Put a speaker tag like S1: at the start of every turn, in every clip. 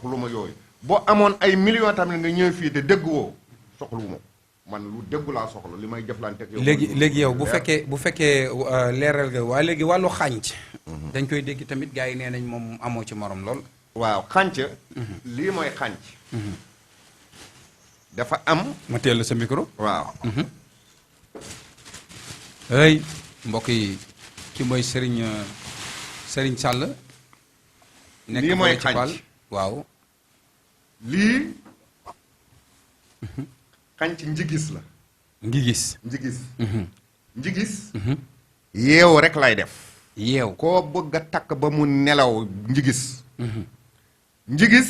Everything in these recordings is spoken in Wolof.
S1: soxlu ma yooyu boo amoon ay millions tamit nga ñëw fii te dégg woo soxlu ma man lu déggu laa soxla li may jëflante ak yow.
S2: léegi yow bu fekkee leeral nga waaye léegi wàllu xànc. dañ koy dégg tamit gars yi nee nañ moom amoo ci morom lool.
S1: waaw xànc. lii mooy xànc. dafa am.
S2: ma teel la sa micro.
S1: waaw.
S2: hey mbokk yi ki mooy Serigne Sall.
S1: lii mooy xànc
S2: waaw.
S1: lii. xànc njigis la.
S2: njigis.
S1: njigis. yeew rek lay def.
S2: yeew
S1: koo bëgg a takk ba mu nelaw njigis. njigis.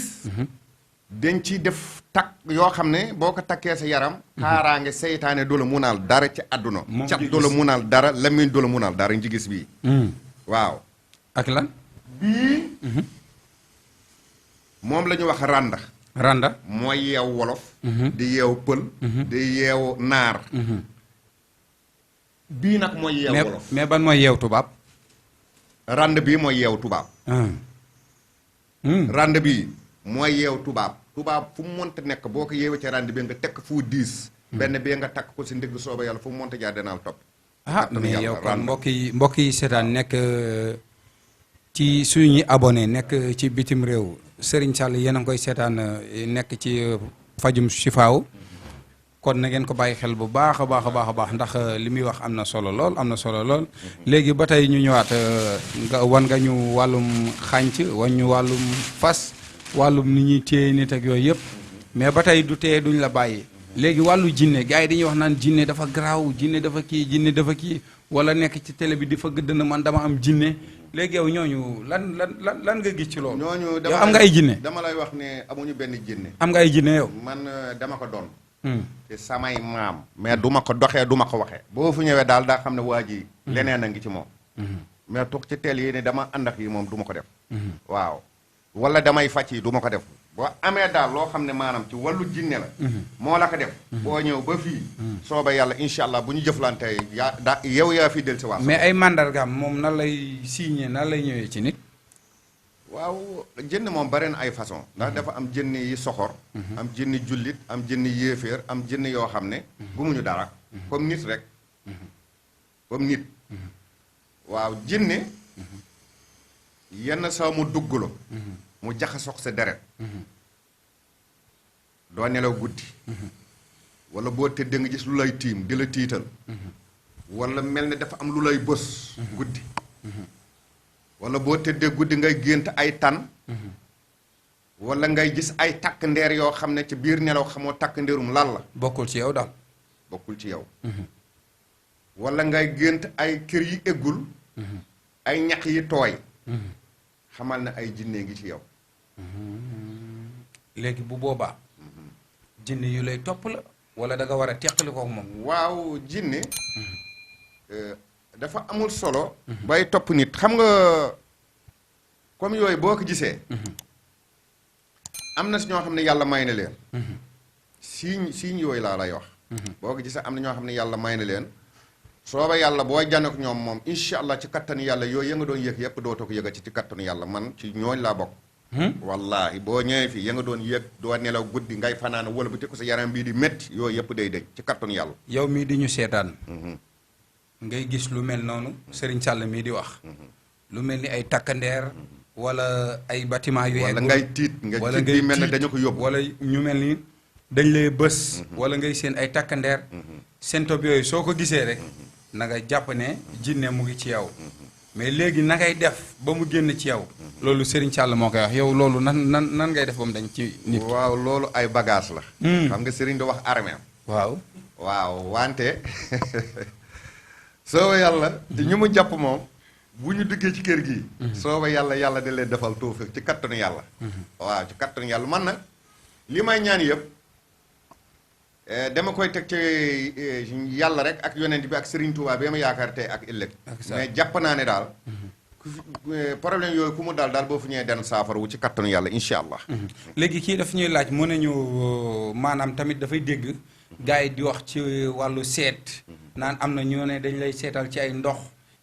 S1: dañ ci def takk yoo xam ne boo ko takkee sa yaram. kaaraange seytaane du la munal dara ci àdduna. cat du la munal dara lamiñ du la munal dara njigis bii. waaw.
S2: ak lan.
S1: bii. moom la ñu wax rànda.
S2: randa
S1: mooy yeew wolof. di yeew pël. di yeew naar. bii nag mooy yeew wolof.
S2: mais ban mooy yeew tubaab.
S1: rand bii mooy yeew tubaab. rand bii mooy yeew tubaab. tubaab fu mu mënta nekk boo ko yeewee ci rand bi nga tekk fu 10. benn bee nga takk ko si ndigg sooba yàlla fu mu mënta jaar danaal topp.
S2: mais yow kon mbokk yi seetaan nekk ci suñuy abonné nekk ci bitim réew. Serigne Sall yéen a ngi koy seetaan nekk ci fajum Chifaaw kon na ngeen ko bàyyi xel bu baax a baax ndax li muy wax am na solo lool léegi ba tey ñu ñëwaat wan nga ñu wàllum xànc wan ñu wàllum fas wàllum ni ñuy téye nit ak yooyu yëpp mais ba tey du tee duñ la bàyyi léegi wàllu jinne gars yi dañuy wax naan jinne dafa garaaw jinne dafa kii wala nekk ci télé bi di fa gëdd na man dama am jinne léegi yow ñooñu lan nga gis ci loolu.
S1: ñooñu
S2: yow am nga ay jinne.
S1: dama lay wax ne amuñu benn jinne.
S2: am nga ay jinne yow.
S1: man dama ko doon. te samay maam. mais du ma ko doxee du ma ko waxee. boo fu ñëwee daal daa xam ne waa ji. leneen a ngi ci moom. mais toog ci teel yi ne dama ànd ak yi moom du ma ko def. waaw wala damay fàcc yi du ma ko def. boo amee daal loo xam ne maanaam ci wàllu jinne la. moo la ko def. boo ñëw ba fii. sooba yàlla incha allah bu ñu jëflantee yow yaa fi del si waat.
S2: mais ay mandargaam moom nan lay signé nan lay ñëwee ci nit.
S1: waaw jënn moom bare na ay façon ndax dafa am jënn yi soxor. am jënn jullit am jënn yéeféer am jënn yoo xam ne. gumuñu dara. comme nit rek. comme nit. waaw jënne yenn saa mu dugg la. mu jaxasoog sa deret. doo nelaw guddi. wala boo tëddee nga gis lu lay tiim di la tiital. wala mel ne dafa am lu lay bës. guddi. wala boo tëddee guddi ngay gént ay tan. wala ngay gis ay takk ndeer yoo xam ne ci biir nelaw xamoo takk ndeerum lan la.
S2: bokkul ci yow daal.
S1: bokkul ci yow. wala ngay gént ay kër yi eggul. ay ñax yi tooy. xamal na ay jinne ngi ci yow.
S2: léegi bu boobaa. jinne yu lay topp la wala da nga war a teqali ko moom.
S1: waaw jinne dafa amul solo. bay topp nit xam nga comme yooyu boo ko gisee. am na si ñoo xam ne yàlla may na leen. siiñ yooyu laa lay wax. boo ko gisee am na ñoo xam ne yàlla may na leen. sooba yàlla boo jànn ak ñoom moom incha allah ci kattanu yàlla yooyu ya nga doon yëg yëpp dootoo ko yëga ci kattanu yàlla man ci ñooñ laa bokk. wallahi boo ñëwee fii ya nga doon yëg doo nelaw guddi ngay fanaan wala bu te ko sa yaram bii di métti yooyu yëpp day dëj ci kattanu yàlla.
S2: yow mii di ñu seetaan. ngay gis lu mel noonu Serigne Sall mii di wax. lu mel ni ay takkandeer. wala ay bâtiment yu.
S1: wala ngay tiit nga tiit bi mel ne dañu ko yóbbu.
S2: wala ñu mel ni dañ lay bës. wala ngay seen ay takkandeer. seen topp yooyu soo ko gisee rek. na nga jàpp ne jinne mu ngi ci yow. mais léegi na ngay def ba mu génn ci yow. loolu Serigne Sall moo koy wax yow loolu nan ngay def ba mu dañ ci nit.
S1: waaw loolu ay bagage la. xam nga Serigne da wax armée. waaw wante sooba yàlla. te ñu mu jàpp moom. bu ñu duggee ci kër gi. sooba yàlla da leen defal tawfiq ci kattanu yàlla. waaw ci kattanu yàlla man nag li may ñaan yëpp. dama koy teg ci yàlla rek ak yonent bi ak Serigne Touba bi ma yaakaar tey ak ëllëg. mais jàpp naa ne daal. problème yooyu ku mu daal boo fu ñëwee den saafara wu ci kattanu yàlla incha allah.
S2: léegi kii daf ñuy laaj mën nañu maanaam tamit dafay dégg. gars yi di wax ci wàllu seet. naan am na ñoo ne dañ lay seetal ci ay ndox.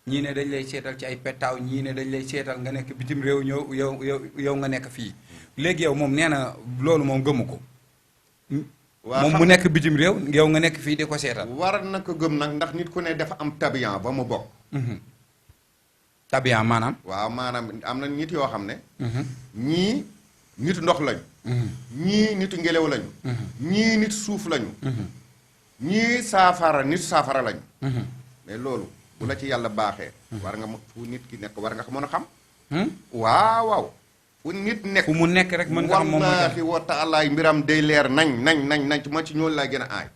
S2: ñii ne dañ lay seetal ci ay pettaaw ñii ne dañ lay seetal nga nekk bitim réew yow nga nekk fii. léegi yow moom nee na loolu moom gëmu ko.
S1: waa
S2: moom mu nekk bitim réew yow nga nekk fii di ko seetal.
S1: war na ko gëm nag ndax nit ku ne dafa am tabiyan ba mu bokk.
S2: tabiyan maanaam.
S1: waaw maanaam am na nit yoo xam ne. ñii nitu ndox lañu. ñii nitu ngelaw lañu. ñii nitu suuf lañu. ñii nitu saafara lañu. mais loolu bu la ci yàlla baaxee. war nga fu nit ki nekk war nga ko mën a xam. waaw fu nit nekk.
S2: fu mu nekk rek mën nga xam moom
S1: wallaahi wa taala mbiram day leer nañ ma ci ñoolu laay gën a aay.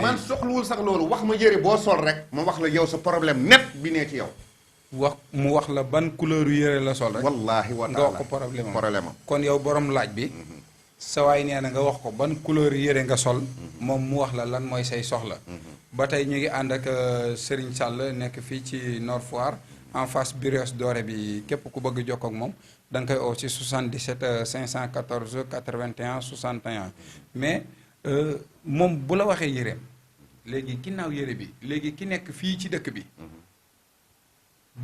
S1: man soxluwul sax loolu wax ma yëre boo sol rek ma wax la yow sa problème net bi nee ci yow.
S2: mu wax la ban couleur yëre la sol rek.
S1: wallaahi wa taala
S2: nga wax ko problème am kon yow borom laaj bi. sa waay nee na nga wax ko ban couleur yëre nga sol. moom mu wax la lan mooy say soxla. ba tey ñu ngi ànd ak Serigne Sall nekk fii ci Nord Foire en face Brioche Dorée bi képp ku bëgg jokkoo ak moom da nga koy oo ci 77 514 81 61 mais moom bu la waxee yëreem léegi ginnaaw yëre bi léegi ki nekk fii ci dëkk bi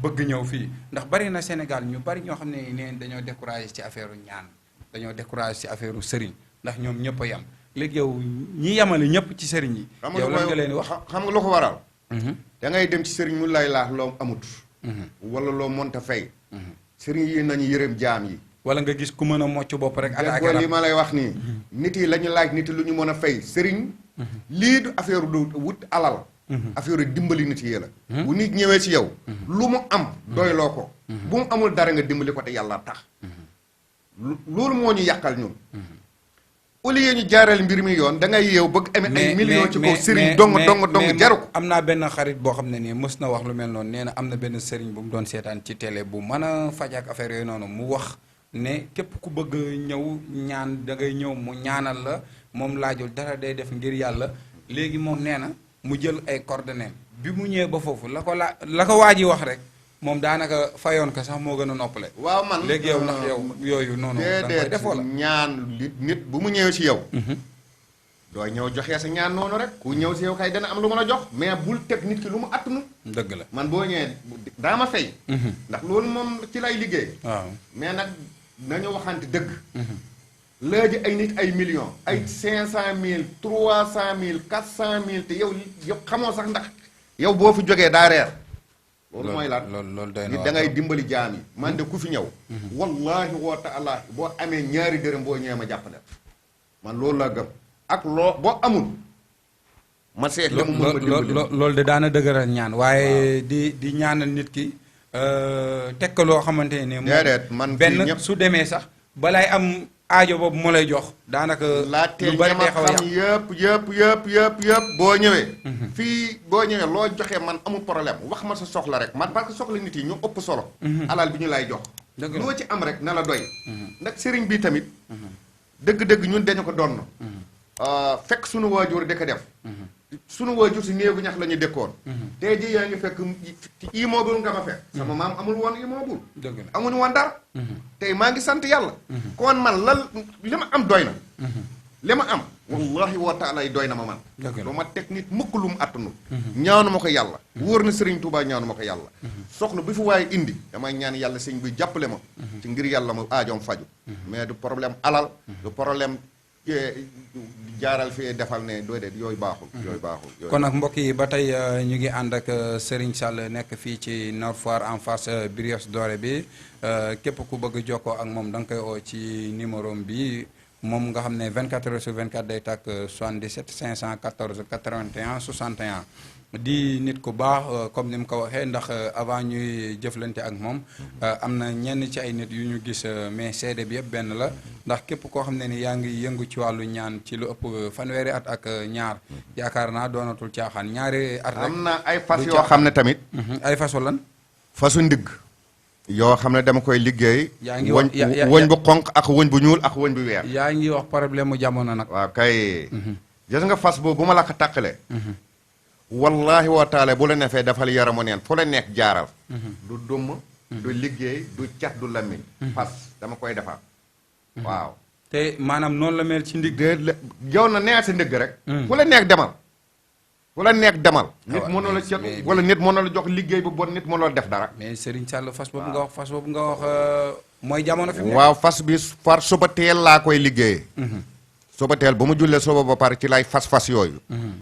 S2: bëgg ñëw fii ndax bari na Sénégal ñu bari ñoo xam ne neen dañoo découragé ci affaire ñaan dañoo découragé ci affaire sëriñ ndax ñoom ñëpp a yem léegi yow ñi yemale ñëpp ci sëriñ yi. yow lan nga leen di wax
S1: xam nga lu ko waral. da ngay dem ci sëriñ mu lay laax loo amut. wala loo mënta fay. sëriñ yi nañu yërëm jaam yi.
S2: wala nga gis ku mën a mocc bopp rek. ak
S1: li ma lay wax nii. nit yi la ñu laaj nit yi lu ñu mën a fay sëriñ. lii du affaire du wut alal. affaire dimbali nit yi la. bu nit ñëwee ci yow. lu mu am doyloo ko. bu mu amul dara nga dimbali ko te yàlla tax. loolu moo ñu yàqal ñun. au lieu ñu jaaral mbir mi yoon da ngay yeew bëgg amee ay millions ci kaw sëriñ dong jaru ko.
S2: am naa benn xarit boo xam ne nii mës na wax lu mel noonu nee na am na benn sëriñ bu mu doon seetaan ci télé bu mën a faj ak affaire yooyu noonu mu wax ne képp ku bëgg ñëw ñaan da ngay ñëw mu ñaanal la moom laajul dara day def ngir yàlla léegi moom nee na mu jël ay coordonnées bi mu ñëwee ba foofu la ko waa ji wax rek moom daanaka fayoon ko sax moo gën a noppale.
S1: waaw man
S2: léegi yow ndax yow yooyu noonu. da nga koy def wala
S1: ñaan nit bu mu ñëwee ci yow. doo ñëw joxee sa ñaan noonu rek. ku ñëw ci yow kay dana am lu mën a jox. mais bul teg nit ki lu mu attunu.
S2: dëgg la
S1: man boo ñëwee daa ma fay. ndax loolu moom ci lay liggéey.
S2: waaw
S1: mais nag nañu waxante dëgg. léegi ay nit ay millions. ay 500000 300000 400000 te yow xamoo sax ndax yow boo fi jógee daa reer. loolu mooy lan
S2: loolu doy na
S1: nit da ngay dimbali jaam yi man de ku fi ñëw wallahi wa taala boo amee ñaari dërëm boo ñëwee ma jàppale man loolu laa gëm ak loo boo amul ma seet la mu mën ma dimbali
S2: loolu de daana dëgëral ñaan waaye di ñaanal nit ki teg ko loo xamante ne moom
S1: déedéet man
S2: benn su demee sax balaay am aajo boobu moo lay jox daanaka
S1: lu bari day xaw a yëpp boo ñëwee fii boo ñëwee loo joxee man amul problème wax ma sa soxla rek man parce que soxla nit yi ñu ëpp solo alal bi ñu lay jox loo ci am rek na la doy ndax sëriñ bi tamit dëgg-dëgg ñun dañu ko donn fekk sunu waajur di ko def sunu waajur si néegu ñax la ñu dëkkoon tey ji yaa ngi fekk ci immeuble nga ma fekk sama maam amul woon immeuble amuñu woon dara tey maa ngi sant yàlla kon man li ma am doy na li ma am wallahi wa taala doy na ma man lu ma teg nit mukk lu mu attanu ñaanu ma ko yàlla wóor na Sëriñ Tuubaa ñaanu ma ko yàlla soxla bi fi waaye indi damay ñaan yàlla sëñ bi jàppale ma ci ngir yàlla ma aajoom faju mais du problème alal du problème jaaral fii defal ne doy de yooyu baaxul
S2: kon nag mbokk yi ba tey ñu ngi ànd ak Serigne Sall nekk fii ci Nord Foire en face Brioche Dorée bi képp ku bëgg jokkoo ak moom da nga koy oo ci numéro bi moom nga xam ne 24 heures sur 24 day tàkk 77 514 81 61 di nit ku baax comme ni mu ko waxee ndax avant ñuy jëflante ak moom am na ñenn ci ay nit yu ñu gis mais seede bi yëpp benn la ndax képp koo xam ne ni yaa ngi yëngu ci wàllu ñaan ci lu ëpp fanweeri at ak ñaar yaakaar naa doonatul caaxaan ñaari at rek.
S1: am na ay fas yoo xam ne tamit.
S2: ay fasu lan.
S1: fasu ndigg. yoo xam ne dama koy liggéey.
S2: yaa ngi wax
S1: wëñ bu xonq ak wëñ bu ñuul ak wëñ bu weex.
S2: yaa ngi wax problème mu jamono nag.
S1: waaw kay. gis nga fas boobu bu ma la ko tàqalee. wallahi wa taala bu la nefee dafal yaramu neen fu la nekk jaaral. du dumm. du liggéey du cat du lamiñ. fas dama koy defar. waaw.
S2: te maanaam noonu la mel ci ndigg.
S1: yow na neex si ndigg rek. fu la nekk demal. fu la nekk demal. nit mënoo la seet wala nit mënoo la jox liggéey bu bon nit mënoo la def dara.
S2: mais Serigne Sall fas boobu nga wax mooy jamono fi mu nekk.
S1: waaw fas bi far suba teel laa koy liggéeyee. suba teel ba mu jullee suba ba pare ci lay fas yooyu.